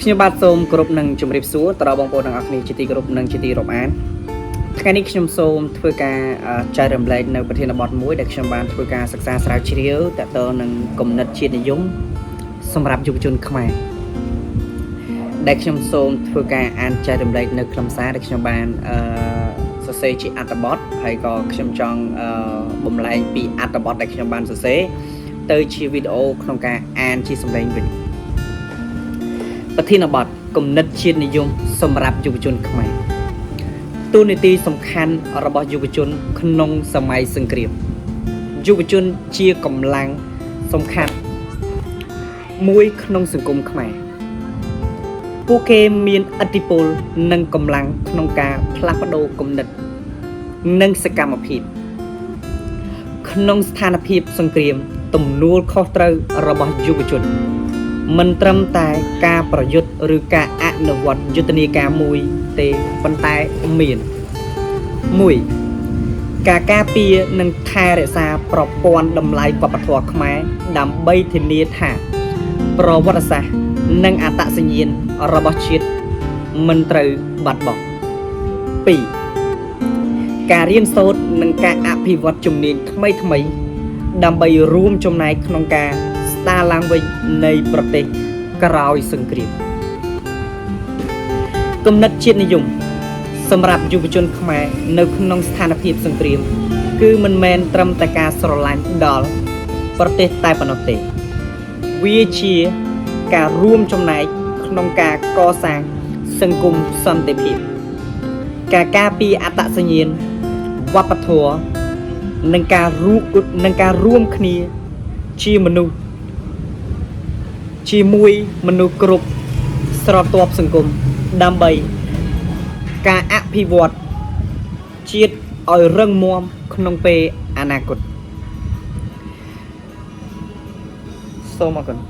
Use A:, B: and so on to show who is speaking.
A: ខ្ញុំបាទសូមគោរពនិងជម្រាបសួរទៅដល់បងប្អូនទាំងអស់គ្នាជាទីគោរពនិងជាទីរាប់អានថ្ងៃនេះខ្ញុំសូមធ្វើការអឺចែករំលែកនៅប្រធានបទមួយដែលខ្ញុំបានធ្វើការសិក្សាស្រាវជ្រាវតទៅនឹងគំនិតជាតិនិយមសម្រាប់យុវជនខ្មែរដែលខ្ញុំសូមធ្វើការអានចែករំលែកនៅខ្លឹមសារដែលខ្ញុំបានអឺសរសេរជាអត្ថបទហើយក៏ខ្ញុំចង់អឺបំលែងពីអត្ថបទដែលខ្ញុំបានសរសេរទៅជាវីដេអូក្នុងការអានជាសម្លេងវិញ ប្រធានបទគំនិតជាតិនិយមសម្រាប់យុវជនខ្មែរតួនាទីសំខាន់របស់យុវជនក្នុងសម័យសង្គ្រាមយុវជនជាកម្លាំងសំខាន់មួយក្នុងសង្គមខ្មែរពួកគេមានឥទ្ធិពលនិងកម្លាំងក្នុងការផ្លាស់ប្ដូរគំនិតនិងសកម្មភាព ក្នុងស្ថានភាពសង្គ្រាមទំនួលខុសត្រូវរបស់យុវជន មិនត្រឹមតែការប្រយុទ្ធឬការអនុវត្តយុទ្ធនាការមួយទេប៉ុន្តែមាន1ការការពារនិងថែរក្សាប្រព័ន្ធតម្លៃវប្បធម៌ខ្មែរដើម្បីធានាថាប្រវត្តិសាស្ត្រនិងអត្តសញ្ញាណរបស់ជាតិមិនត្រូវបាត់បង់2ការរៀនសូត្រនិងការអភិវឌ្ឍជំនាញថ្មីថ្មីៗដើម្បីរួមចំណែកក្នុងការស្ដារឡើងវិញនៃប្រទេសក្រោយសង្គ្រាមគំនិតជាតិនិយមសម្រាប់យុវជនខ្មែរនៅក្នុងស្ថានភាពសង្គ្រាម គឺមិនមែនត្រឹមតែការស្រឡាញ់ដល់ប្រទេសតែប៉ុណ្ណោះទេ វាជាការរួមចំណែកក្នុងការកសាងសង្គមសន្តិភាព ការការពារអត្តសញ្ញាណវប្បធម៌និងការរួមនិងការរួមគ្នាជាមនុស្សជាមួយមនុស្សគ្រប់ស្រទាប់សង្គមដើម្បីការអភិវឌ្ឍជាតិឲ្យរឹងមាំក្នុងពេលអនាគតសូមអរគុណ។